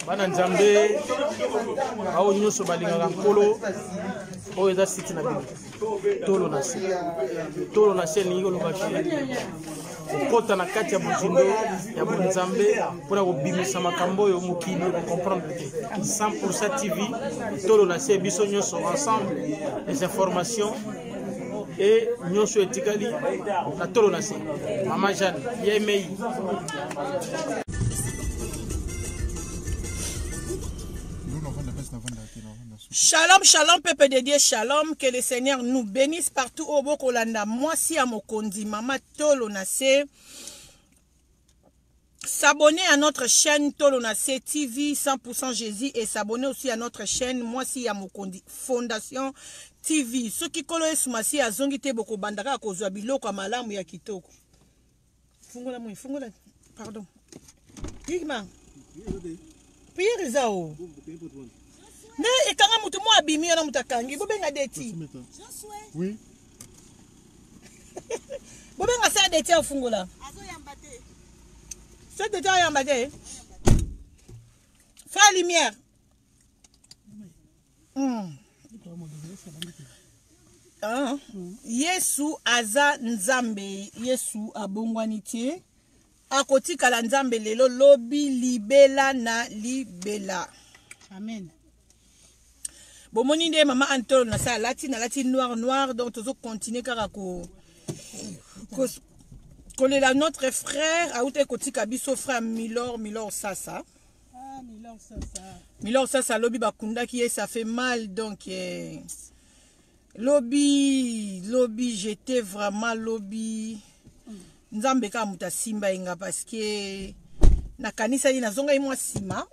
Bana Nzambe, bao nyonso balingaka Nkolo, oyo eza site na bino. Tolo na se. Tolo na se elingi koloba ke kokota na kati ya bozindo ya bonzambe mpona kobimisa makambo oyo mokili ekocomprendre te. 100% TV, Tolo na se, biso nyonso ensemble, les informations et nyonso etikali na tolo na se. Mama Jeanne, yemei. Shalom, shalom, peuple de Dieu, shalom. Que le Seigneur nous bénisse partout au Bokolanda. Mwasi ya mokonzi, mama Tolo na se. S'abonner à notre chaîne Tolo na se TV 100% Jésus et s'abonner aussi à notre chaîne Mwasi ya mokonzi Fondation TV. Soki kolo Yesu Masiya azongi te bokobanda kaka kozwa biloko ya malamu ya kitoko. Fungola moi, fungola. Pardon. Igma. Prière eza o. Ne ekanga mutu mo abimi wana mutu akangi bobenga deti. Oui. Bobenga sa deti afungola. Sa deti ayamba te. Frère Lumière. Ah. Yesu aza Nzambe, Yesu abongwani te, akotikala Nzambe lelo lobi libela na libela. Amen. Bomoni nde mama Antolo na sa alati, nalati noir noir, donc tozo continuer kaka ko, ko kolela notre frère auta kotika biso frère Milor, Milor Sasa. Ah, Milor Sasa. Milor Sasa lobi bakundaki ye, ça fait mal donc lobi lobi j'étais vraiment lobi. Nzambe kaka moto asimba ye nga parce que nakanisaki nazongaki mwa nsima.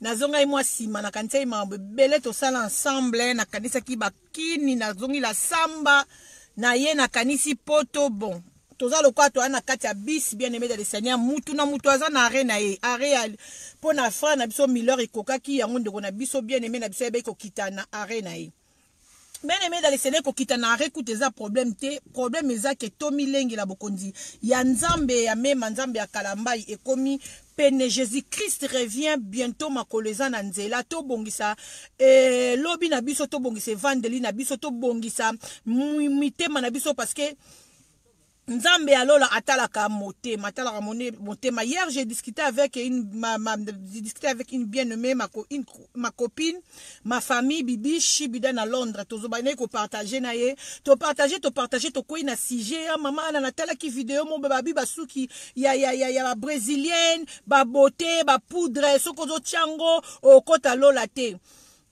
Nazongaki mwa nsima, nakanisaki makambo ebele tosala ensemble, nakanisaki bakini, nazongi la samba na ye, nakanisi poto. Bon, toza lokola toza na kati ya bis, bien aimé dans le Seigneur, mutu na mutu aza na arrêt na ye, arrêt ya mpo na frère na biso Miller ekokaki yango, ndeko na biso bien aimé na biso ayebaki kokita na arrêt na ye. Bien aimé dans le Seigneur, kokita na arrêt kutu eza problème te, problème eza ke tomilengela bokonzi ya Nzambe ya mema, Nzambe ya Kalambai ekomi pene, Jésus-Christ revient bientôt, makolo eza na nzela, tobongisa lobi na biso, tobongisa evandeli na biso, tobongisa mitema na biso parce que Nzambe ya lola atalaka motema, atalaka motema. Hier j'ai discuté avec une ma, ma, j'ai discuté avec une bien-aimée, ma, une, ma copine, ma famille Bibi Shibida na Londres. Tozo ba ko partager na ye, to partager, to partager, to koi na sujet. Ah, maman ana natalaki vidéo mo babi basuki ya ya ya ya ba brésilienne, ba beauté, ba poudre, soko zo tiango okota lola te.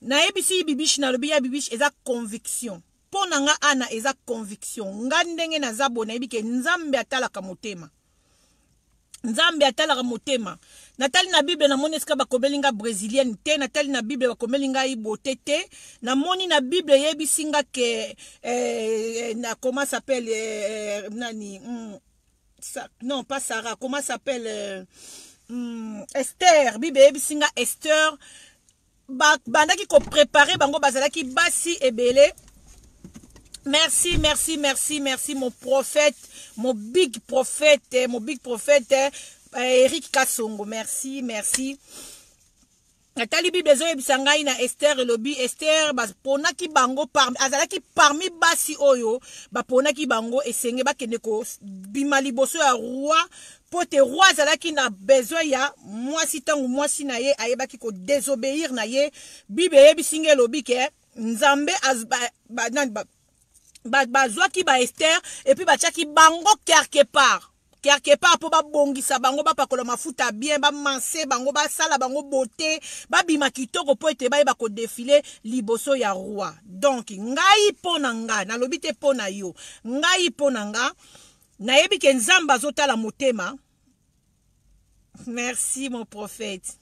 Nayebisi Bibiche na lobi ya Bibiche eza conviction. Mpo na nga ana eza conviction. Nga ndenge naza bo nayebi ke Nzambe atalaka motema. Nzambe atalaka motema. Natali na Bible namoni esika bakomeli nga brésilienne te, natali na Bible bakomeli ngai beauté te. Namoni na Bible eyebisi nga ke na comment s'appelle nani sa, non pas Sarah, comment s'appelle Esther. Bible eyebisi nga Esther bandaki ko préparer bango bazalaki basi ebele. Merci, merci, merci, merci mon prophète, mon big prophète, mon big prophète Eric Kasongo. Merci, merci. Natali Bible ezoyebisa ngai na Esther elobi Esther baponaki bango azalaki parmi basi oyo baponaki bango esenge bakende kobima liboso ya roi po te roi azalaki na besoin ya mwasi ntango mwasi na ye ayebaki ko désobéir na ye. Bible eyebisi ngai elobi ke Nzambe bazwaki ba Esther et puis batiaki bango quelque part. Quelque part po babongisa bango, bapakola mafuta bien, bamanse bango, basala bango beauté, babima kitoko po ete bayeba ko défiler liboso ya roi. Donc ngai po na nga, nalobi te po na yo, ngai po na nga nayebi ke Nzambe azotala motema. Merci mon prophète.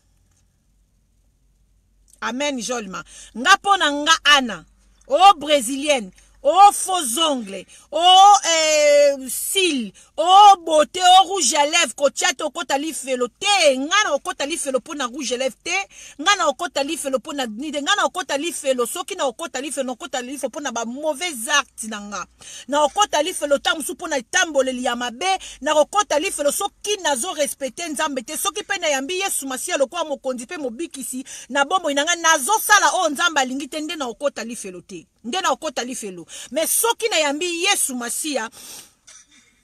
Amen Jolma. Nga po na nga ana, o brésilienne, O faux ongle, o cils, o beauté, o rouge à lèvre, kotia te, okota lifelo te. Nga na okota lifelo mpo na rouge à lèvre te. Nga na okota lifelo mpo na nini te. Nga na okota lifelo, soki na okota lifelo, na okota lifelo mpo na ba mauvais acte na nga. Na okota lifelo ntango mosusu mpo na etamboleli ya mabe. Na kokota lifelo soki nazo respecte Nzambe te, soki mpe nayambi Yesu Masiya lokola mokonzi mpe mobikisi na bomoi na nga, nazosala oyo Nzambe alingi te, nde na okota lifelo te, nde na okota lifelo. Mais soki nayambi Yesu Masiya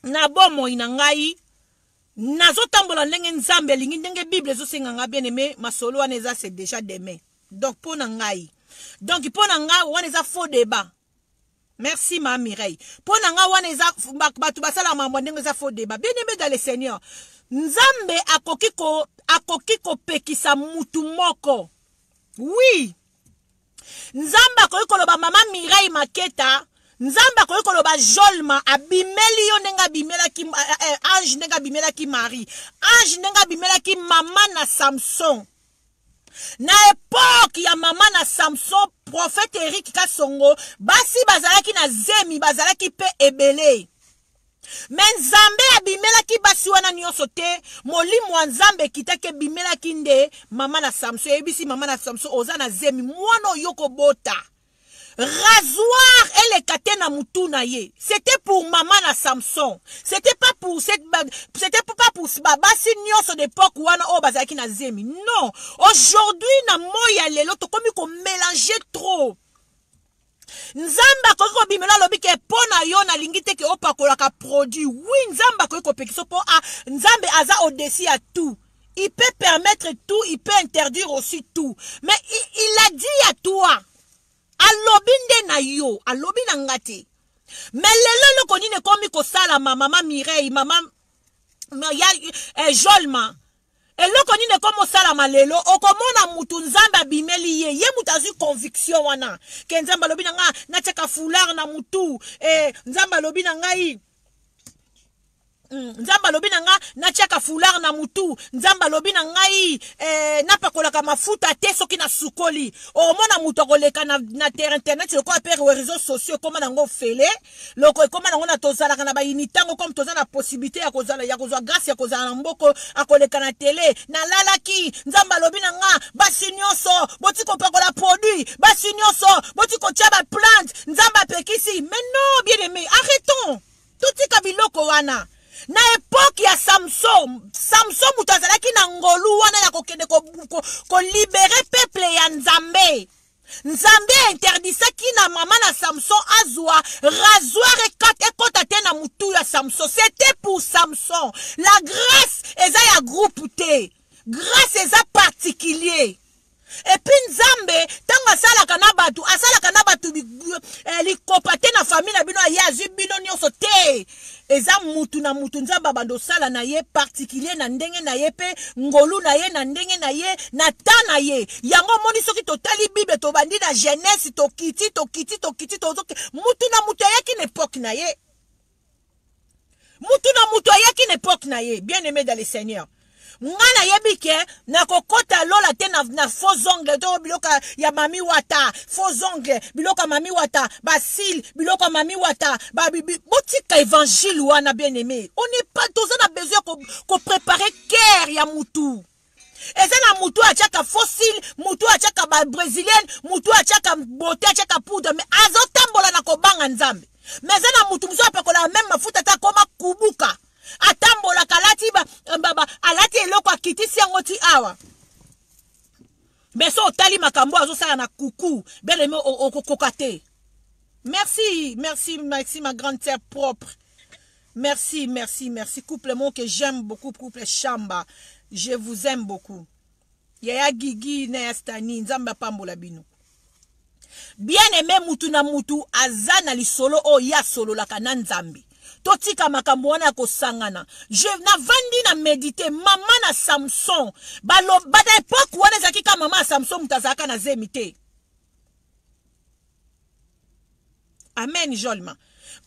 na bomoi na ngai, nazotambola ndenge Nzambe alingi, ndenge Bible ezosenga nga, bien aimé, masolo wana eza, c'est déjà demain. Donc mpo na ngai, donc mpo na ngai wana eza faux débat. Merci ma Mireille. Mpo na ngai wana eza bato basala mambo ndenge eza faux débat. Bien aimé dans le Seigneur, Nzambe akoki kopekisa mutu moko. Oui, Nzambe akoki koloba mama Mireille Maketa, Nzambe akoki koloba Jolma abimeli yo ndenge abimelaki ange, ndenge abimelaki Marie, ange ndenge abimelaki mama na Samson. Na époque ya mama na Samson, prophète Eric Kasongo, basi bazalaki na zemi, bazalaki pe ebele. Me Nzambe abimelaki basi wana nyonso te. Molimo ya Nzambe ekitaki, ebimelaki nde mama na Samson. Eyebisi mama na Samson, oza na zemi, mwana oyo kobota, rasoir eleka te na mutu na ye. C'était pour mama na Samson, c'était pas pour basi nyonso d'époque wana oyo bazalaki na zemi. Non, aujourd'hui, na moi ya lelo, tokomi komélanger trop. Nzambe akoki kobimela, alobi ke mpo na yo nalingi te ke opakolaka produit. Oui, Nzambe akoki kopekisa, mpo a Nzambe aza au-dessus ya tout. Il peut permettre tout, il peut interdire aussi tout. Mais il a dit à toi, alobi nde na yo, alobi na nga te. Mais lelo eloko nini ekomi kosalama, mama Mireille, mama ya Jolma? Eloko nini ekomi osalama lelo? Okomona mutu Nzambe abimeli ye, ye mutu azwi conviction wana ke Nzambe alobi na nga natiaka foulard na mutu, Nzambe alobi na ngai, Nzambe alobi na nga natiaka foulard na mutu, Nzambe alobi na ngai napakolaka mafuta te soki nasukoli. Omona mutu akoleka na terre internet lokola mpe réseaux sociaux ekóma nango fele loko, ekóma nango na tozalaka na bayini ntango comme toza na possibilité ya kozala, ya kozwa grâce ya kozala na mboko. Akoleka na tele: nalalaki, Nzambe alobi na nga basi nyonso boti kopakola produit, basi nyonso boti kotia baplante, Nzambe apekisi. Mais non, bien aimé, arrêtons, totika biloko wana. Na époque ya Samson, Samson moto azalaki na ngolu wana ya kokende kolibérer peuple ya Nzambe. Nzambe interdisaki na mama na Samson azwa rasoir, ekota te na mutu ya Samson. C'était pour Samson. La grâce eza ya groupe te, grâce eza particulier. Et puis Nzambe ntango asalaka na bato, asalaka na bato likopa te. Na famille na bino, aye azwi bino nyonso te. Eza mutu na mutu, Nzambe abanda osala na ye particulier na ndenge na ye mpe ngolu na ye na ndenge na ye na ta na ye. Yango omoni, soki totali Bible, tobandi na Genèse, tokiti, tokiti, tokiti, tozoki, mutu na mutu ayaki na époque na ye, mutu na mutu ayaki na époque na ye. Bien aimé dans le Seigneur, nga nayebi ke nakokɔta lola te na faux ongle to biloko ya mami wata, faux ongle, biloko ya mami wata, bacils, biloko ya mami wata. Botika évangile wana. Bien aimé, on est pas, toza na besoin kopréparer cœur ya mutu. Eza na mutu atiaka faux cils, mutu atiaka babrésilienne, mutu atiaka beauté, atiaka poudre, mais azotambola na kobanga Nzambe. Mais eza na mutu mosusu apakolaka même mafuta te, akoma kubuka, atambolaka alati alati eloko akitisi yango ti awa. Mais so otali makambo azosala na kuku, bien aimé, okokoka te. Merci, merci, merci, ma grande sœur propre. Merci, merci, merci, couple mon que j'aime beaucoup, couple Chamba, je vous aime beaucoup. Yaya Gigi na ya Stani, Nzambe apambola bino. Bien aimé, mutu na mutu aza na lisolo oyo ye asololaka na Nzambe. Totika makambo wana ya kosangana. Je navandi na médite mama na Samson. Bana époque wana ezalaki ka mama ya Samson moto azalaka na zemi te. Amen. Jolma.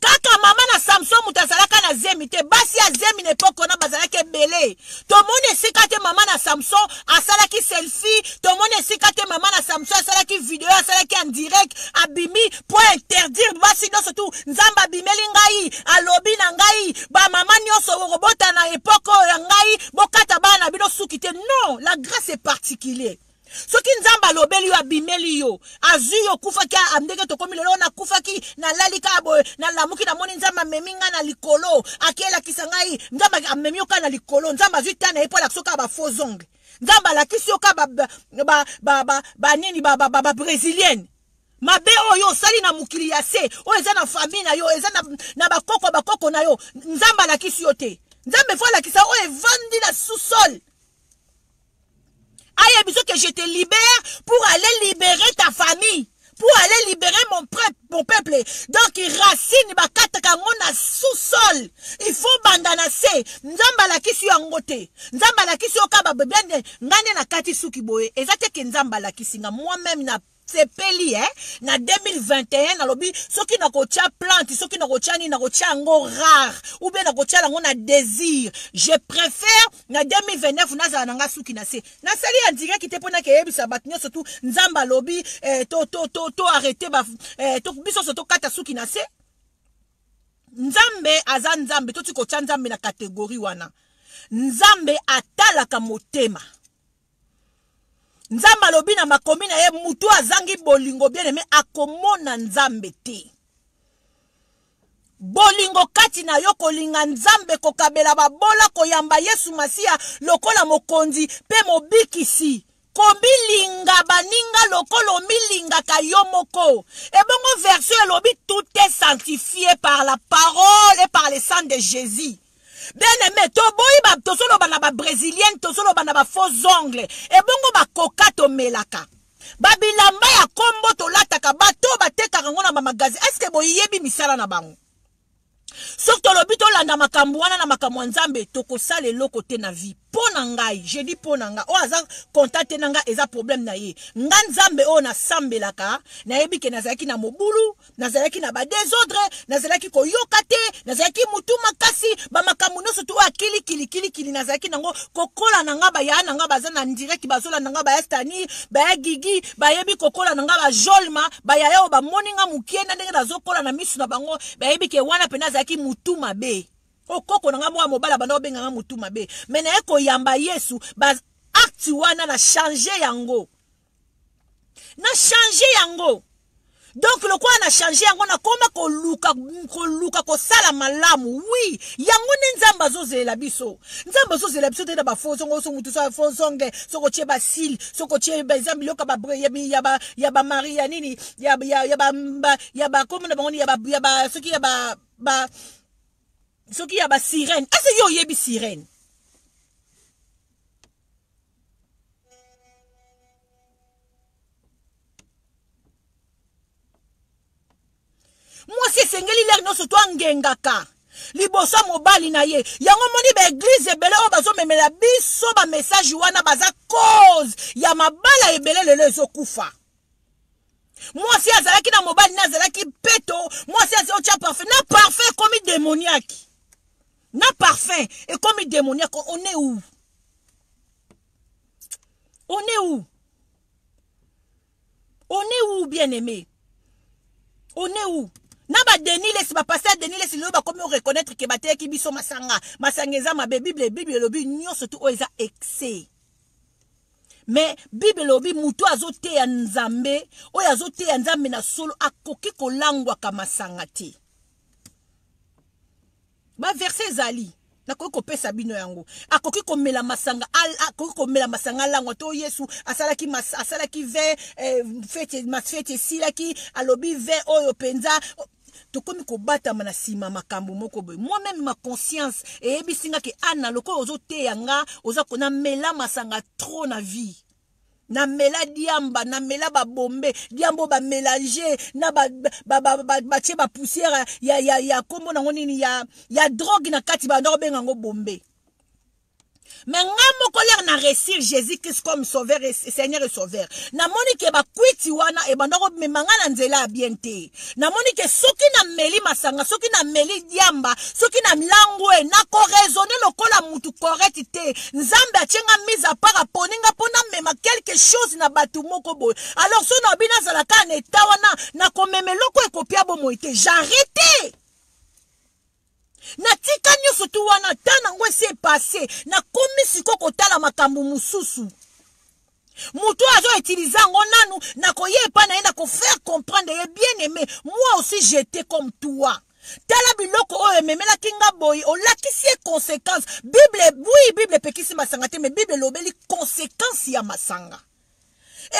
Kaka mama na Samson moto azalaka na zemi te. Basi ya zemi na epoke wana bazalaki ebele. Tomoni esika te mama na Samson asalaki selfie, tomoni esika te mama na Samson asalaki video, asalaki en direct, abimi po interdire basi nyonso tu. Nzambe abimeli ngai, alobi na ngai, ba mama nyonso bokobota na epoke oyo ya ngai, bokata bana na bino suki te. Non, la grâce est particulier. Soki Nzambe alobeli yo, abimeli yo, azwi yo, okufaki ndenge tokomi lelo, nakufaki, nalali kaka boye, nalamuki, namoni Nzambe amemi ngai na likolo, akelakisa ngai, Nzambe amemi yo kaka na likolo, Nzambe azwi temps na ye mpo alakisa yo kaka ba faux ongles, Nzambe alakisi yo kaka ba nini, ba brésilienne mabe oyo osali na mokili ya se, oyo eza na famille na yo, eza na bakoko na yo, Nzambe alakisi yo te. Nzambe faut alakisa oyo evandi na sous-sol, ayebi que je te libère pour aller libérer ta famille, pour aller libérer mon peuple. Donc racine bakataka yango na sous-sol, il faut banda na se. Nzambe alakisi yo yango te. Nzambe alakisi yo kaka babebende. Ngai nde nakati suki boye, eza te ke Nzambe alakisi nga. Moi-même na sepeli na 2021, nalobi soki nakotia plante, soki nakotia nini, nakotia yango rare ou bien nakotia yango na désir. Je préfère na 2029 nazala na nga suki na se. Nasali ya direct te mpona keyebisa bato nyonso tu Nzambe alobi to arrêter ba, to, biso nyonso tokata suki na se. Nzambe aza Nzambe, toti kotia Nzambe na catégorie wana. Nzambe atalaka motema. Nzambe alobi na makomi na ye, mutu azangi bolingo, bien aimé, akomona Nzambe te. Bolingo kati na yo, kolinga Nzambe, kokabela babola, koyamba Yesu Masiya lokola mokonzi mpe mobikisi, komilinga baninga lokola omilingaka yo moko. Ebongo version elobi: tout est sanctifié par la parole et par le sang de Jésus. Bien aimé, toboyi, tozoloba na babrésilienne, tozoloba na bafaux ongles, ebongo bakoka tomelaka, babilamba ya kombo tolataka, bato batekaka yango na bamagasin, est-ce boyebi misala na bango? Soki tolobi tolanda makambo wana na makambo ya Nzambe, tokosala eloko te na vie. Mpo na ngai, je dis mpo na ngai, oyo aza content te na ngai, eza problème na ye. Nga Nzambe oyo nasambelaka, nayebi ke nazalaki na mobulu, nazalaki na badésordre, nazalaki koyoka te, nazalaki mutu makasi, bamakambo nyonso tu oyo akilikilikili nazalaki nango. Kokola na nga, baya na nga baza na direct, bazolanda nga, baya Stani, baya Gigi, bayebi kokola na nga, bajolma, bayaya oyo bamoni nga mokie na ndenge nazokola na misu na bango, bayebi ke wana mpenza azalaki mutu mabe. Okoko na nga mwa mobala banda obenganga mutu mabe, me naye koyamba Yesu, ba acte wana na change yango, na change yango. Donc lokola na change yango, nakoma koluka kosala malamu. Oui, yango nde Nzambe azozelela biso. Nzambe azozela biso te na bafaux ongles. So mutu so faux ongles, soki otie bacils, soki otie eza biloko ya bamari ya nini, ya bakomo na bango nini, ya soki ya ba soki ya basirène. Ese yo oyebi sirène? Mwasi esengeli lere nyonso to angengaka liboso ya mobali na ye. Yango moni baéglise ebele oyo bazomemela biso bamessage wana, baza cause ya mabala ebele lelo ezokufa. Mwasi azalaki na mobali na azalaki peto, mwasi azotya parfum, na parfum ekomi démoniaque, na parfum ekomi démoniaque. On est où? On est où? On est où, bien aimé? On est où? Na baDenis Lessie, bapasteur Denis Lessie, lelo bakomi oreconnaître ke bateyaki biso masanga. Masanga eza mabe. Bible elobi nyonso tu oyo eza excès. Mais Bible elobi motu azoteya Nzambe, oyo azoteya Nzambe na solo, akoki kolangwaka masanga te. Baverset ezali, nakoki kopesa bino yango. Akoki komela masanga, akoki komela masanga alangwa to. Yesu asalaki vin, fête esilaki, alobi vin oyo mpenza. Tokomi kobatama na nsima makambo moko boye. Moi-même, ma conscience eyebisi nga ke ana lokola ozoteya nga, oza namela masanga trop na vie, namela diamba, namela babombe diamba oyo bamélange na batie bapoussière ya kombo nango nini, ya drogue na kati, banda kobenga yango bombe. Mais nga moko lere na réussir Jésus Christ comme sauveur et Seigneur et sauveur, namoni ke bakwiti wana ebanda komema nga na nzela ya bien te. Namoni ke soki nameli masanga, soki nameli diamba, soki nalangwe, nakoraisonne lokola mutu correct te. Nzambe atie nga mise à part, aponi nga mpo namema quelque chose na bato moko boye. Alors so nabi nazala kaka na eta wana, nakomema eloko ekopia bomoi te. J'arrête, natika nyonso tu wana, ta nango esi epasse. Nakomi siko kotala makambo mosusu. Moto oyo azoutilize yango nanu, nakoya epai na ye, nakofaire comprendre ye: bien aimé, moi aussi j'étais comme toi, tala biloko oyo ememelaki nga boye. Olakisi ye conséquence. Bible, oui, Bible epekisi masanga te, mais Bible elobeli conséquence ya masanga.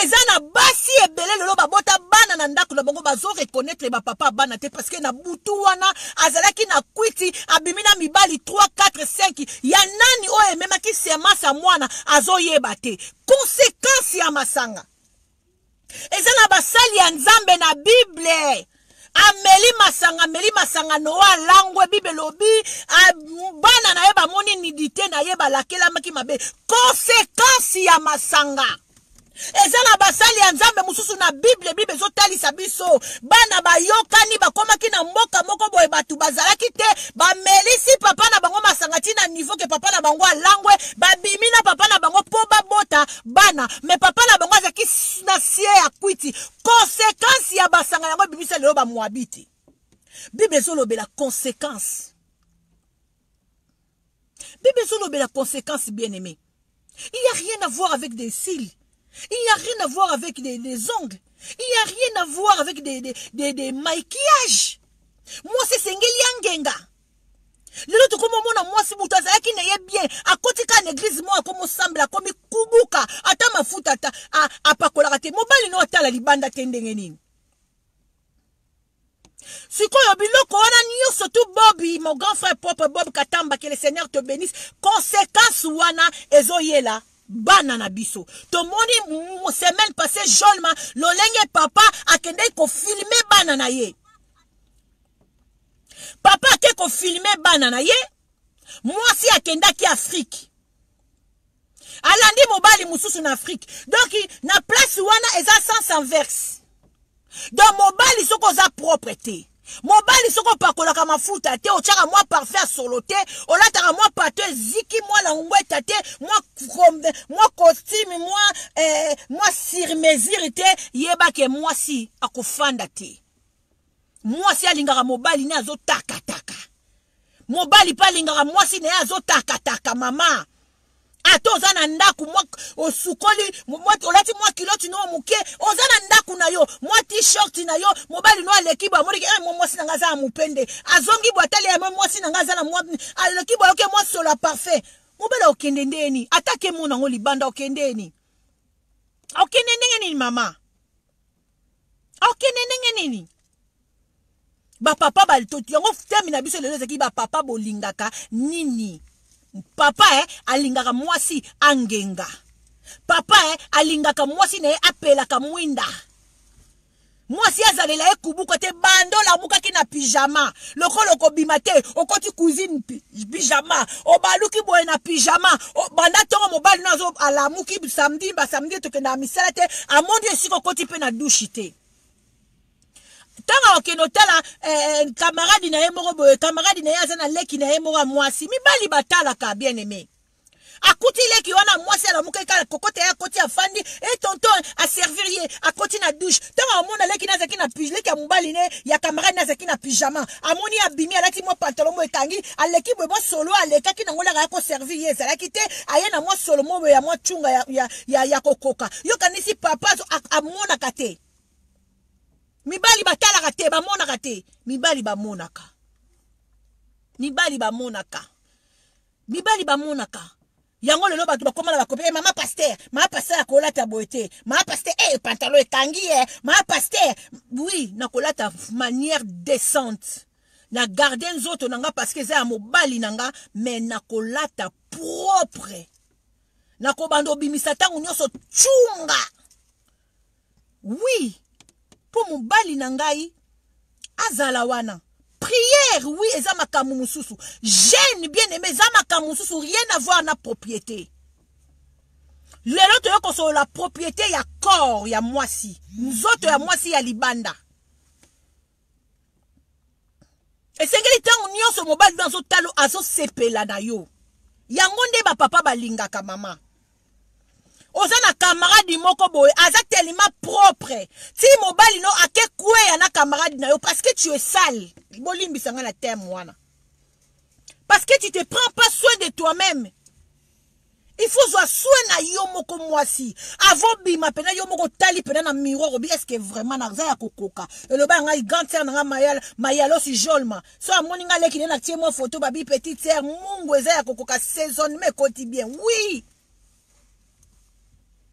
Eza na basi ebele lelo babota bana na ndako na bango, bazoreconnaître bapapa bana te, parce que na butu wana azalaki na kwiti, abimi na mibali 3, 4, 5. Ya nani oyo ememaki semence ya mwana, azoyeba te. Conséquence ya masanga. Eza na basali ya Nzambe na Bible, ameli masanga, ameli masanga, Noa alangwe. Bible elobi bana na ye bamoni nudité na ye, balakelamaki mabe. Conséquence ya masanga. Eza na basali ya Nzambe mosusu na Bible, Bible ezotalisa biso bana bayokani, bakomaki na mboka moko boye, bato bazalaki te, bamelisi papa na bango masanga ntina niveau ke papa na bango alangwe. Babimi na papa na bango mpo babota bana, mais papa na bango azalaki na sie ya kwiti. Conséquence ya basanga yango ebimisa lelo bamwabi te. Bible ezolobela conséquence, Bible ezolobela conséquence. Bien aimé, il n'y a rien à voir avec des cils, il n'y a rien à voir avec des ongles, il n'y a rien à voir avec des maquillages. Mwasi esengeli ya ngenga. Lelo tokoma omona mwasi, moto azalaki na ye bien, akoti kaka na église moko, akomi osambela, akomi kubuka, ata mafuta ata apakolaka te. Mobali no atala libanda te, ndenge nini? Sikoyo biloko wana nyonso tu, Bobi, mon grand frère propre, Bob Katamba, que le Seigneur te bénisse, conséquence wana ezoyela bana na biso. Tomoni semaine passée jolma lolenge papa akendeki kofilme bana na ye. Papa ake kofilme bana na ye, mwasi akendaki Afrique, alandi mobali mosusu na Afrique. Donc na place wana eza sens inverse. Donc mobali, soki oza propre te, mobali, soki opakolaka mafuta te, otiaka mwa parfum ya solo te, olataka mwa pato eziki, mwa langweta te, mwa costume mwa sur mesure te, yebake mwasi akofanda te. Mwasi alingaka mobali ne azotakataka, mobali mpe alingaka mwasi na ye azotakataka. Mama, ata oza na ndako, mwa osukoli, olati mwa culotte no moke, oza na ndako na yo, mwa t-shirt na yo, mobali no aleki boye, amoniki eh, mwasi na nga aza na mopende. Azongi boye, atali ye, mwasi na nga aza na mwa, aleki boye, oke mwa solo ya parfum. Mobali okende ndeni? Ata ke mona yango libanda, okende ni? Okende ndenge nini? Mama, okende ndenge nini? Bapapa, yango thème na biso lelo ezalaki bapapa bolingaka nini? Papa alingaka mwasi angenga. Papa alingaka mwasi na ye apelaka mwinda, mwasi azalela ye kubuka te. Bando olamukaki na pyjama, lokola okobima te, okoti cuisine pyjama, obaluki boye na pyjama, banda ntongo. Mobali no azo alamuki samedi, basamedi tokendaka misala te, amoni esika okoti mpe na douche te. Ntango akokende otala camarade na ye moko boye, camarade na ye aza na leki na ye moko ya mwasi. Mibali batalaka. Bien aimé, akuti leki wana mwasi alamuki kaka kokota ye, akoti, afandi e tonton aservir ye, akoti na douche. Ntango amona leki ne azalaki na leki ya mobali ne ya camarade ne azalaki na pyjama, amoni abimi, alati mwa pantalon mo ekangi, aleki boye, mwa solo alekaki nango laka ya koservir ye ezalaki te, aye na mwa solo mo boye ya mwa cunga ya kokoka. Yokanisi papa amonaka te? Mibali batalaka te, bamonaka te. Mibali bamonaka, mibali bamonaka, mibali bamonaka yango. Lelo bato bakóma na bakopi: eh, mama pasteur, mama pasteur akolata boye te, mama pasteur, eh, pantalon ekangi ye, mama pasteur. Oui, nakolata manière décente, na garde nzoto na nga parce que eza ya mobali na nga, mais nakolata propre, nakobanda obimisa ntango nyonso tshunga, oui, mpo mobali na ngai azala wana. Prière, oui, eza makambo mosusu. Jeûne, bien aimé, eza makambo mosusu, rien à voir na propriété. Lelo toye kosolola propriété ya corps ya mwasi, nzoto ya mwasi ya libanda. Esengeli ntango nyonso mobali no azotalo, azosepela na yo. Yango nde bapapa balingaka mama. Oza na camarade moko boye aza tellement propre, ti mobali no ake kweya na camarade na yo parce que tu es sale. Bolimbisa nga na thème wana. Parce que tu te prends pas soin de toi-même. Il faut zwa soin na yo moko mwasi. Avant bima pena yo moko tali pena na miroir obi, est-ce que vraiment naza ya kokoka? Eloba ngai grande sœur na nga mayala, mayalo si jolma. So amoni nga leki na tie moi photo babi petite sœur mungu eza ya kokoka saison mais koti bien. Oui.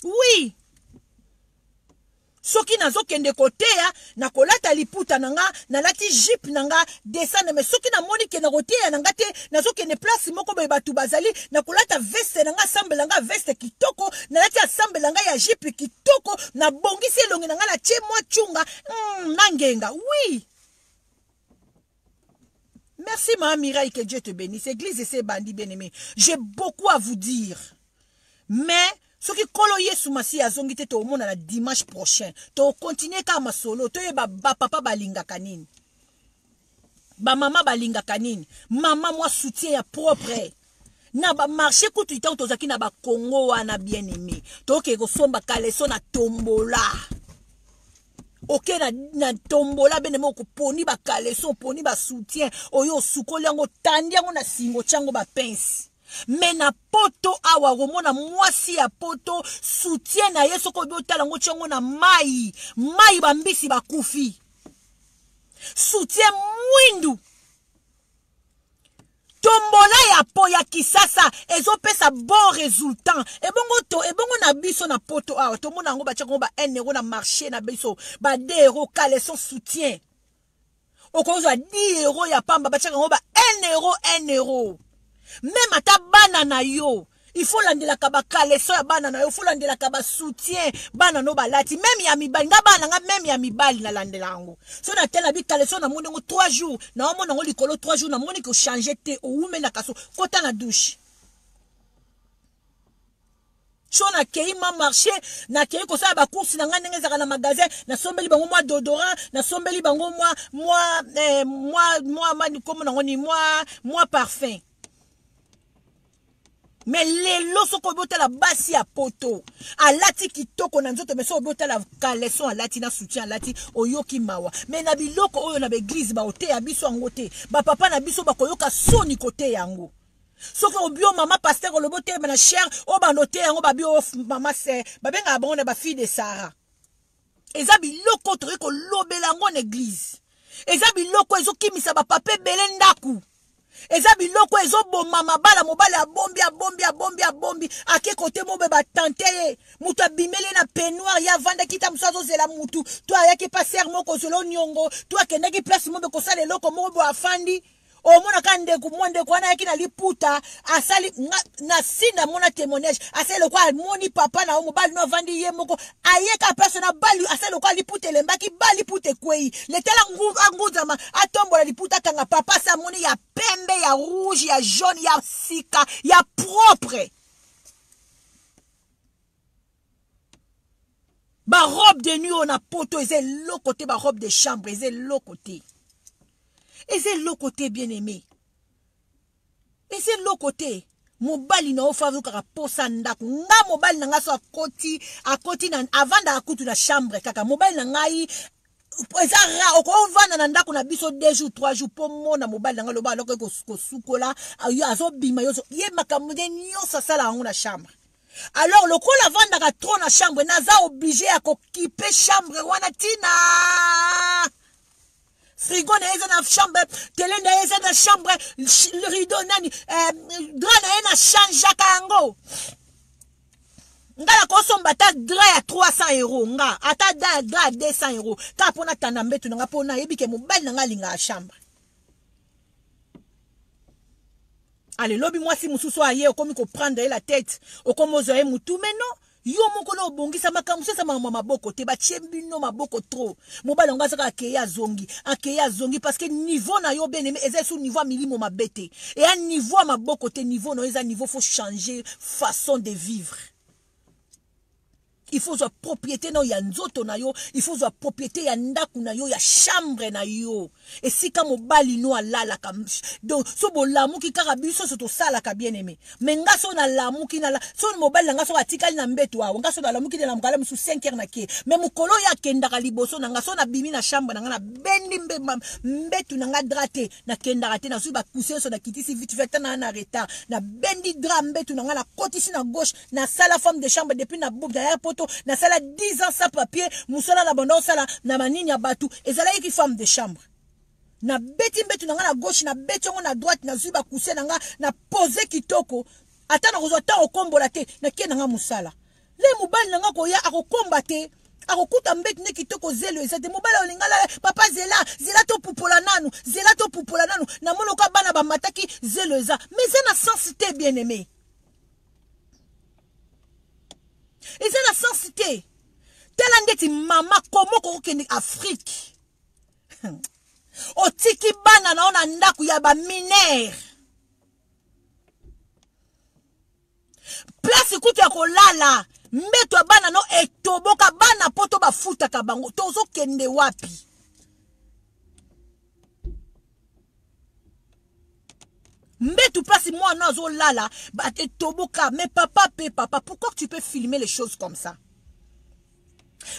Oui. Soki nazokende koteya, nakolata liputa na nga, nalati jupe na nga, descendre. Mais soki namoni ke nakoteya na nga te, nazokende place moko boye bato bazali, nakolata veste na nga, ensemble na nga veste kitoko, nalati ensemble na nga ya jupe kitoko, nabongisi elongi na nga, natie mwa tshunga, na ngenga. Oui. Merci ma Mireille, que Dieu te bénisse. Église et bandits bien-aimés. J'ai beaucoup à vous dire. Mais soki kolo Yesu Masiya azongi te, tokomona na dimanche prochain. Tokocontinue kaka masolo, toyeba ba papa balingaka nini, ba mama balingaka nini. Mama mwa soutien ya propre na ba marché kutu ntango tozalaki na ba Congo wana bien-aimé, toke kosomba kaleso na tombola. Oke na tombola bene moko, poni ba caleçon, poni ba soutien, oyo osukoli yango, tandi yango na singo, tiango ba pince. Mais na poto awa komona mwasi ya poto soutien na ye, soki obi otala yango, tiango na mai, mai ba mbisi bakufi. Soutien mwindu. Tombola ya po ya Kisasa ezopesa bon résultat. Ebongo to, ebongo na biso na poto awa tomona yango batia yango ba 1 euro na marché na biso, ba 2 euro caleçon soutien. Okozwa 10 euro ya pamba, batia yango ba 1 euro, 1 euro. Même ata bana na yo, il faut landelaka ba caleçon ya bana na yo, il faut landelaka ba soutien bana no balati, même ya mibali. Nga bana nga même ya mibali na landela yango. So na tela bi caleçon na moni ngo 3 jours, na omona ngo likolo 3 jours, na moni ko changer te, owumela kaso kota na douche. So na kei ma marché, na kei kosala ba course na nga ndenge ezalaka na magasin, na sombeli bango mwa deodorant, na sombeli bango mwa, mwa, eh, mwa, mwa, mwa, kombo nango ni, mwa, mwa parfum. Mais lelo soko obotala basi ya poto alati kitoko na nzoto, mais soko obotala caleçon alati na soutien alati, oyoki mawa. Mais na biloko oyo na ba église ba oteya biso yango te, ba papa na biso bakoyoka soni koteya yango. Soki obio mama pasteur olobo te na chair, o bando te yango ba bio mama se, ba benga bango na ba fille de Sarah. Eza biloko tokoki kolobela yango na église. Eza biloko ezokimisa ba papa ebele ndaku. Eza biloko ezoboma mabala, mobali abombi, abombi, abombi, abombi, ake kote mobe ba tante ye. Mutu abimeli na peignoir, ye avandaki ta mosu azozela mutu, to ayaki pa sœur moko kozela oniongo, to akendaki place mobe kosala eloko moko bo afandi. Omonaka ndeko, mwa ndeko wana ayaki na liputa, asali, nga, na si namona témoignage, asali lokola amoni papa na yo, mobali no avandi ye moko, ayeka place na bali, asali lokola liputa elembaki, ba liputa ekwei. Letela ngunzama, atombola liputa, akanga papa, asi amoni ya pembe, ya rouge, ya jaune, ya sika, ya propre. Ba robe de nuit oyo na poto eza eloko te, ba robe de chambre eza eloko te. Eza eloko te, bien-aimé. Eza eloko te. Mobali na yo fa azokaka posa ndako. Nga mobali na nga so akoti, akoti na, avandaka kutu na chambre kaka. Mobali na ngai, eza rare, okovanda na ndako na biso 2 jours, 3 jours, po mona mobali na ngai loba aloko kosukola, ayo azobima yo, ye makambo nde nyonso asala yango na chambre. Alors lokola avandaka trop na chambre, naza obligé ya kokipe chambre wana tina. Frigo na ye eza na chambre, télé na ye eza na chambre, rideau nani, drap na ye na changeaka yango. Nga na kosomba ata drap ya 300 euros, nga ata drap ya 200 euros, kaka mpona tanda mbetu na nga, mpona nayebi ke mobali na nga alingaka chambre. Ale lobi mwasi mosusu aye, okomi koprendre ye la tête, okomi ozwa ye mutu, mais non. Yo moko na obongisa makambo mosusu eza makambo ya maboko te, batie bino maboko trop. Mobali yango azaka akeye azongi, akeye azongi parce que niveau na yo bien aimé eza sous niveau ya milimo mabe te. Eya niveau ya maboko te, niveau na yo eza niveau faut changer façon de vivre. Il faut zwa propriété na yo ya nzoto na yo, il faut zwa propriété ya ndako na yo, ya chambre na yo. Esika mobali no alalaka. Donc so bolamuki kaka biso so tosalaka bien aimé. Mais nga so nalamuki na so mobali na nga so atikali na mbeto awa, nga so nalamuki na mokala musu 5 heures na ke. Mais mokolo ya kendaka liboso na nga so nabimi na chambre na nga na bendi mbeto na nga drap te, na kendaka te, nazwi ba coussin so na kitisi vite fait na na retard. Na bendi drap mbeto na nga na kotisi na gauche, na sala femme de chambre depuis na bob na poto, na sala 10 ans sans papier, musala na banda osala na manini ya batu, ezalaki ki femme de chambre. Na beti mbetu na nga na gauche, na beti yango na droite, na zwi ba coussin na nga, na pose kitoko. Ata na kozwa temps okombola te, na ke na nga musala. Le mobali na nga koya akokomba te, akokuta mbetu ne kitoko zelo eza te. Mobali olinga la papa zela, zela to pupola nanu, zela to pupola nanu. Na monoko bana ba mataki zelo eza. Mais eza na sens te bien aimé. Eza na sens te. Tala ndeti mama komo kokende Afrique. Otiki bana na ona ndaku ya ba mineur. Place kutu ya kolala, mbeto ya bana no etoboka, bana poto bafutaka bango. Tozokende wapi? Mbeto place mwana azolala, ba etoboka. Mais papa pe papa, pourquoi tu peux filmer les choses comme ça?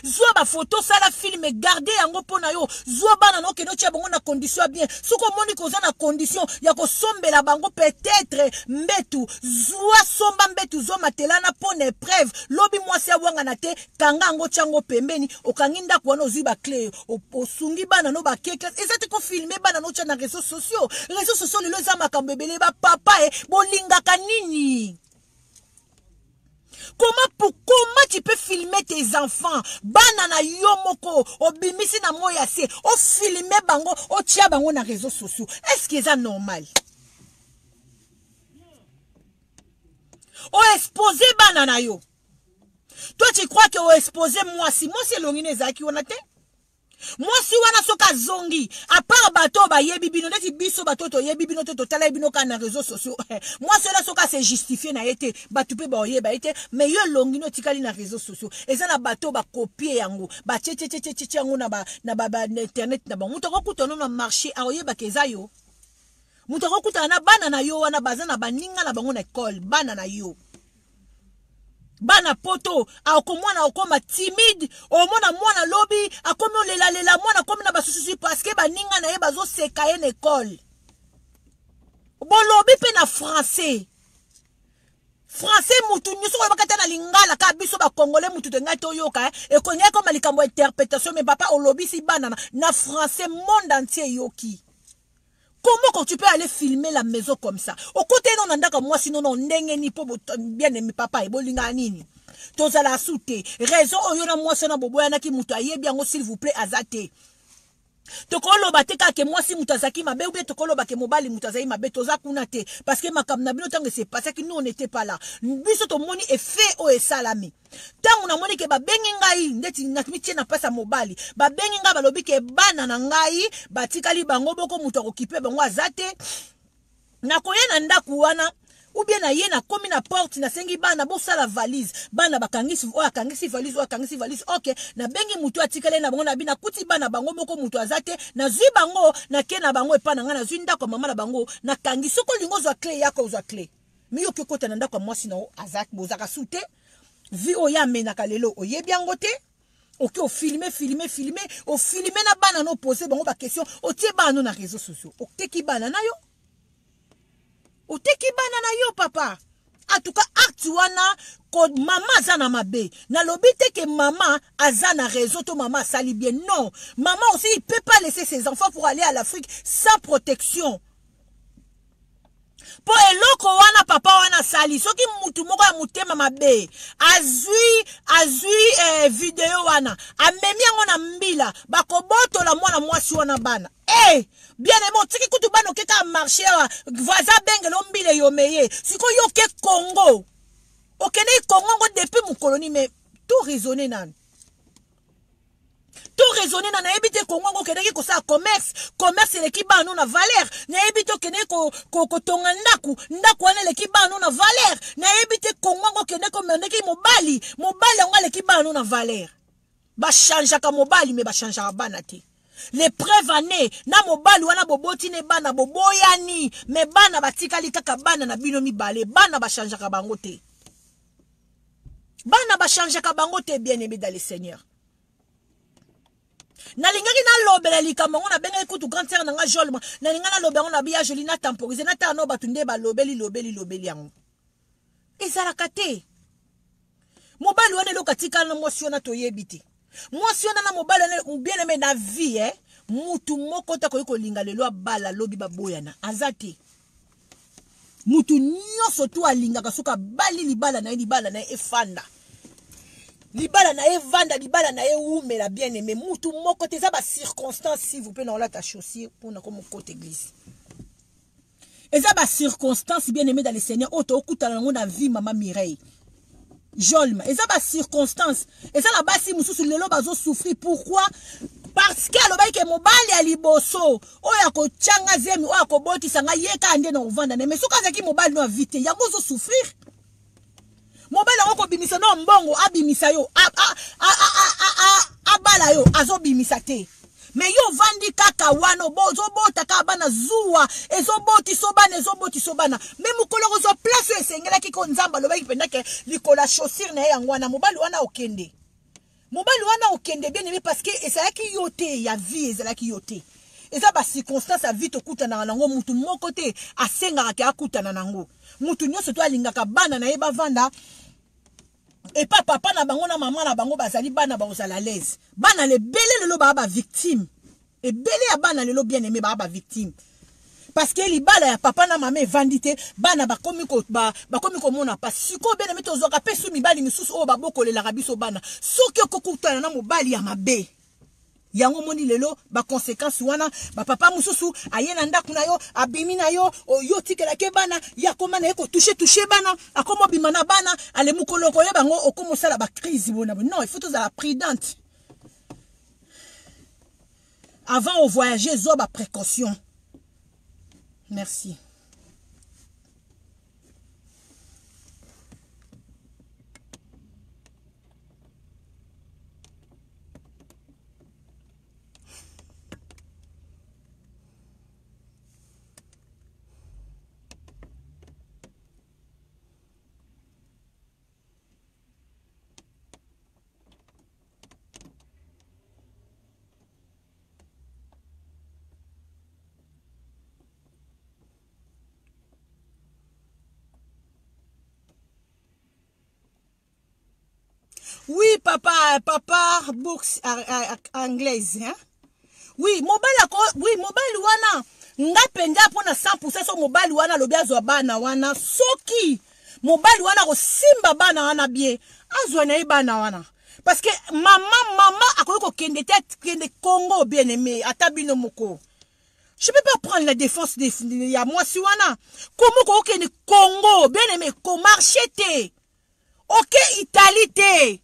Zwa ba photo, sala film, garder yango pona yo. Zwa bana no keno tia bango na condition bien. Soko moni koza na condition ya kosombela bango peut-être mbetu. Zwa somba mbetu, zwa matela na pona épreuve. Lobi mwasi awanga na te, kanga yango tia yango pembeni, okangi ndako wana ozwi ba clé, osungi bana no ba keke. Eza te ko filmer bana no tia na réseaux sociaux. Réseaux sociaux lelo eza makambo ebele ba papa e bolingaka nini? Comment tu peux filmer tes enfants? Bana na yo moko, obimisi na moya se, o filmer bango, o tia bango na réseaux sociaux. Est-ce que c'est normal? O exposer bana na yo. Toi tu crois que o exposer moi si moi c'est longine ezaki wana te? Moi si wana soka zongi, à part bato ba yebi bino neti biso bato to yebi bino to totala bino ka na réseaux sociaux. Moi cela soka se justifier na été, bato pe ba yeba été, mais yo longino tikali na réseaux sociaux. Eza na bato ba copier yango, ba tche tche tche tche yango na ba na ba, ba na internet na ba. Muto ko kuta no na marché a oyeba keza yo. Muto ko kuta na bana na yo wana baza na baninga na bango na école, bana na yo. Bana poto, akomwana okoma timide, omona mwana lobi, akomi olela lela mwana akomi na basususu parce que baninga na ye bazo seka ye na école. Bolobi pe na français. Français mutu nyonso oyo bakata na lingala ka biso ba congolais mutu te ngai toyoka, eh, ekonya koma likambo interprétation mais papa olobi si bana na français monde entier yoki. Comment quand tu peux aller filmer la maison comme ça? Au côté non ndaka moi sinon non ndenge ni po bien aimé papa et bolinga nini. Tozala souté. Raison oyo na moi sona boboya na ki mutu ayebi yango s'il vous plaît azate. Tokoloba te kaka ke mwasi mutu azaki mabe ou bien tokoloba ke mobali mutu azaki mabe toza kuna te parce que makambo na bino tango s'est passé que nous on n'était pas là. Biso to moni effet oyo esalami. Tango na moni ke ba bengi ngai ndeti na mitie na pasa mobali ba bengi ngai balobi ke bana na ngai batikali bango boko mutu akokipe bango azate. Na koya na ndaku wana ou bien na ye na komi na porte na sengi bana bosala valise bana bakangisi oyo akangisi valise oyo akangisi valise ok na bengi mutu atikali na bango na bina kuti bana bango moko mutu azate na zwi bango na ke na bango epa na ngai na zwi ndako mama na bango na kangi soko lingo zwa clé yako zwa clé mi yoki kota na ndako ya mwasi na yo azaki bozaka sute vi oyo amenaka lelo oyebi yango te ok o filmer filmer filmer o filmer na bana no poser bango ba question otie bana no na réseaux sociaux oteki bana na yo oteki bana na yo papa. En tout cas acte wana ko mama aza na mabe na lobi te que mama aza na réseau to mama asali bien non mama aussi il peut pas laisser ses enfants pour aller à l'Afrique sans protection. Po eloko wana papa wana sali soki mutu moko ya mutema mabe azui video wana amemi yango na mbila bakobotola mwana mwasi wana bana. Eh bien aimé otiki kutu bana okeka marché wa voisin bengelo mbila yomeye siko yo ke Congo okende Kongo yango depuis mokolo nini? Mais to raisonne nanu, to raisonne na nayebi te. Kongo yango okendaki kosala commerce, commerce eleki bana na valeur. Nayebi te, okendaki kotonga ndako, ndako wana eleki bana na valeur. Nayebi te, Kongo yango okendaki komendaki mobali, mobali yango aleki bana na valeur. Bachangeaka mobali, mais bachangeaka bana te. Le preuve ane na mobali wana boboti ne bana, boboyani, mais bana batikali kaka bana na bino mibale. Bana bachangeaka bango te, bana bachangeaka bango te. Bien aimé dans le Seigneur, nalingaki nalobela likambo yango. Nabengaki kutu grande sœur na nga Jolma, nalinga naloba yango na biya joli, na temporiser, natala no bato nde balobeli lobeli lobeli yango. Ezalaka te. Mobali wana, eloko atikala na mwasi wana toyebi te. Mwasi wana na mobali wana, bien aimé, na vie, eh, mutu moko te akoki kolinga lelo abala, lobi baboyana, aza te. Mutu nyonso tu alingaka, soki abali, libala na ye, libala na ye efanda, libala na ye evanda, libala na ye ewumela. Bien aimé, mutu moko te, eza bacirconstance. S'il vous plaît, na olata chaussure mpona komokota église. Eza bacirconstance, bien aimé dans le Seigneur, oyo tookutana nango na vie. Mama Mireille Jolma, eza bacirconstance. Eza na basi mosusu lelo bazosouffrir. Pourquoi? Parce que alobaki ke mobali ya liboso oyo akotyanga zemi, oyo akobotisa ngai, ye kaka nde na kovanda na ye. Mais soki azalaki mobali no avi te, yango ozosouffrir. Mobali yango kobimisa no mbongo, abimisa yo, abala yo, azobimisa te. Mais yo ovandi kaka wana, ozobota kaka bana, zuwa ezobotiso bana, ezobotiso bana. Mais mokolo kozwa place oyo esengelaki ko Nzambe alobaki mpenza ke likolo ya chaussure na ye yango wana, mobali wana okende, mobali wana okende. Bien aimé, parce que ezalaki yo te ya vie, ezalaki yo te. Eza bacirconstance ya vie tokutanaka nango. Mutu moko te asengaka ke akutana nango. Mutu nyonso to alingaka bana na ye bavanda epa papa na bango na mama na bango. Bazali bana bakozala l'aise. Bana lebele lelo baa bavictime, ebele ya bana lelo, bien aimé, baa bavictime parce que libala ya papa na mama evandi te. Bana bakomi bakomi komona pasi. Sikoyo, bien aimé, tozwaka mpe su mibali misusu oyo babokolelaka biso bana. Soki okokutana na mobali ya mabe, yango omoni lelo baconséquence wana. Bapapa mosusu aye na ndako na yo, abimi na yo, yo otikelaki bana ye, akoma na ye kotouche touche bana, akoma obima na bana. Ale mokolo okoyeba yango, okoma osala bacrise bona. Non, il faut tozala prudente avant ovoyager. Zwa baprécaution. Merci. Oui, papa, papa bourse anglaise, hein? Oui, mobali ako, oui, mobali wana nga mpenza mpona 100. So mobali wana alobi azwa bana wana, soki mobali wana akosimba bana wana bien, azwa na ye bana wana, parce que mama, mama akoki kokende te, akende Congo. Bien aimé, ata bino moko, je peux pas prendre la défense de ya mwasi wana. Komo kokokende Congo? Bien aimé, komarche te, oke Italie te,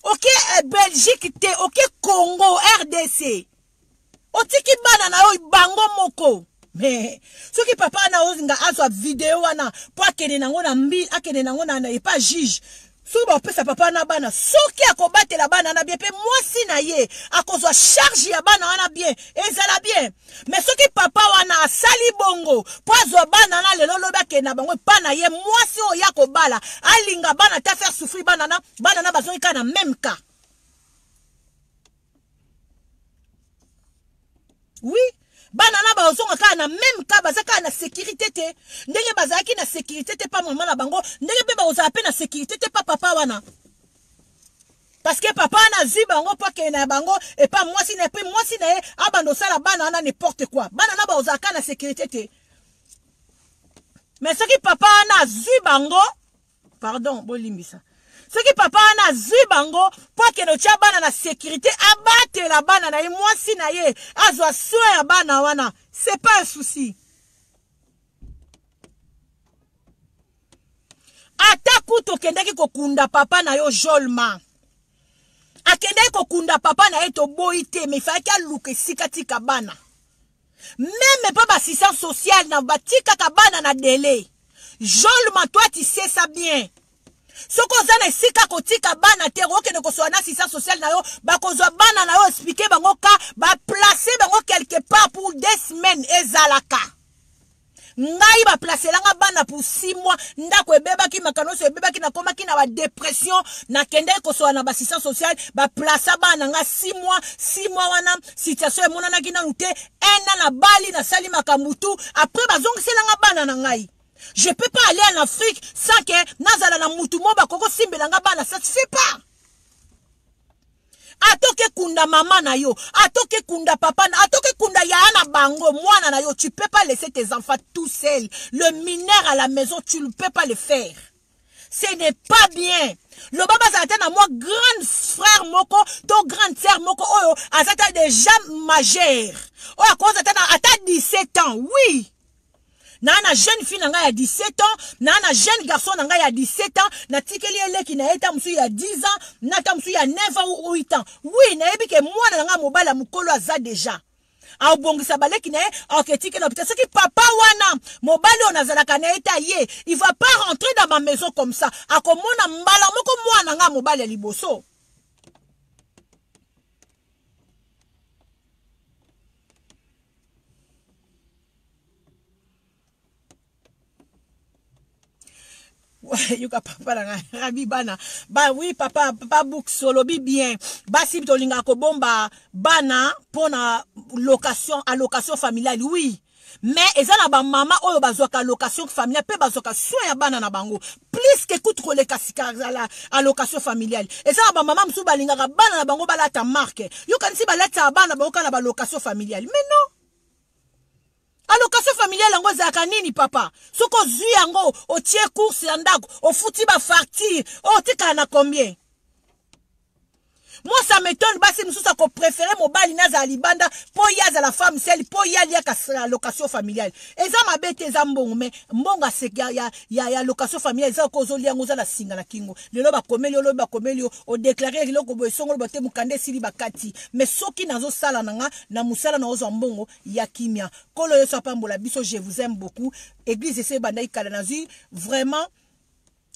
oke Belgique te, oke Congo RDC, otiki bana na yo bango moko. Mais soki papa wana ozinga azwa video wana mpo akende nango na mbi, akende nango na epa juge, soki bapesa papa wana bana, soki akobatela bana wana bien mpe mwasi na ye akozwa charge ya bana wana bien, ezala bien. Mais soki papa wana asali bongo mpo azwa bana wana lelo, lobi akende na bango epa na ye, mwasi oyo ya kobala alinga bana te, faire souffrir bana na bana na bazongi kaka na même cas. Oui, bana na bazonga kaka na même cas. Baza kaka na sécurité te. Ndenge bazalaki na sécurité te pa mama na bango, ndenge mpe bakozala mpe na sécurité te pa papa wana, parce que papa wana azwi bango mpo akende na bango epa mwasi na ye, mpe mwasi na ye abanda osala bana wana n'importe quoi. Bana na bakozala kaka na sécurité te. Mais soki papa wana azwi bango, pardon, bolimbisa, soki papa wana azwi bango mpo akende otya bana na sécurité, abatela bana na ye, mwasi na ye azwa soin ya bana wana, c'est pas un souci. Ata kutu okendaki kokunda papa na yo Jolma. Akendaki kokunda papa na ye toboyi te, mais ifalaki aluka esika tika bana. Meme pa ba assistance sociale na batikaka bana na délai. Jolma, toi tu sais ça bien. Soki oza na esika kotika bana te, okende kosola na assistance sociale na yo, bakozwa bana na yo, expliquer bango ka ba placer bango quelque part pour 2 semaines ezalaka. Ngai ba placelanga bana pour 6 mois, ndako ebebaki, makambo nyonso ebebaki, nakomaki na ba dépression, nakendaki kosola na ba assistance sociale, ba plaça bana nga 6 mois, 6 mois wana situation emonanaki nanu te, 1 an na bali nasali makambo tout, après bazongiselanga bana na ngai. Je peux pas aller en Afrique sans que nazala na mutu mo bakoko simbela nga bana, ça se fait pas. Atoke kunda mama na yo, atoke kunda papa na, atoke kunda ya na bango mwana na yo, tu peux pas laisser tes enfants tout seuls, le mineur à la maison, tu ne peux pas le faire. Ce n'est pas bien. Loba bazala te na mwa grande frère moko to grande sœur moko oyo aza ta déjà majeur, oyo akoza ta na ata 17 ans. Oui, na na jeune fille na ngai ya 17 ans, na na jeune garçon na ngai ya 17 ans, na tikeli eleki na ye ta mosusu ya 10 ans, na ta mosusu ya 9 ans ou 8 ans. Oui, nayebi ke mwana na ngai mobali ya mokolo aza déjà aobongisa baleki na ye, aoketikela hôpital. Soki papa wana mobali oyo nazalaka na ye ta ye, il va pas rentrer dans ma maison comme ça, akomona mbala moko mwana ngai mobali ya liboso. Yoka papa na ngai rabi bana ba, oui papa, papa Books olobi bien, basi tolingaka kobomba bana mpona location, allocation familiale. Oui, mais eza na ba mama oyo bazwaka allocation familiale mpe bazwaka soin ya bana na bango plus que kutu koleka sika la allocation familiale. Eza na ba mama mosusu balingaka bana na bango balata marque, yokanisi balataka bana na bango kaka na ba location familiale, mais non. Allocation familiale yango ezalaka nini papa? Soki ozwi yango otie course ya ndako, ofuti ba facture, otikala na combien? Moi ça m'étonne, basi mosusu ako préférer mobali nazala libanda po ye azala femme seule, po ye aliaka allocation familiale. Eza mabe te, eza mbongo, mais mbongo ya allocation familiale eza ko ozolia yango, oza na singa na kingo. Lelo bakomeli yo, lobi bakomeli yo, odeklare eloko boye, songolo bote, mokanda esili bakati. Mais soki nazosala na nga na mosala na ozwa mbongo ya kimia. Kolo Yesu apambola biso, je vous aime beaucoup. Église ese ebandaki kala, nazwi vraiment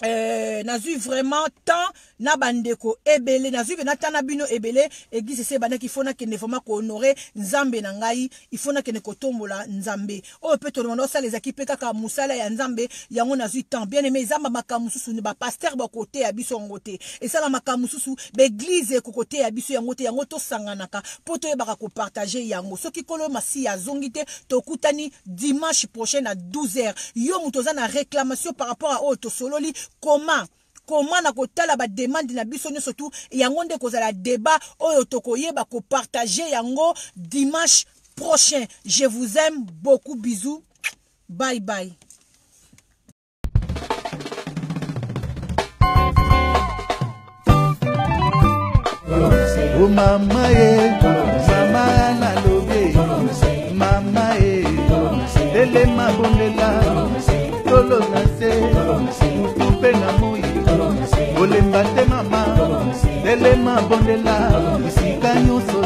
nazwi vraiment temps na bandeko ebele, nazwi mpe na temps na bino ebele. Église ese ebandaki, il faut nakende vraiment kohonorer Nzambe na ngai, il faut nakende kotombola Nzambe. Oyo mpe tolobanda osala ezalaki mpe kaka mosala ya Nzambe, yango nazwi temps. Bien aimé, eza makambo mosusu ba pasteur bakoteya biso yango te, esala makambo mosusu ba église ekokoteya biso yango te, yango tosanganaka mpo toyebaka kopartage yango. Soki Kolo Masiya azongi te, tokutani dimanche prochain à 12h. Yo moto oza na réclamation par rapport à oyo tosololi, comment comment na kotala ba demande na biso nyonso tu, yango nde kozala débat oyo tokoyeba kopartage yango dimanche prochain. Je vous aime beaucoup, bisous, bye bye. Oh mama ye, mama nalobi, mama ye, telema bondela, tolo na se, mutu mpe na moi, kolemba te mama, telema bondela, esika nyonso.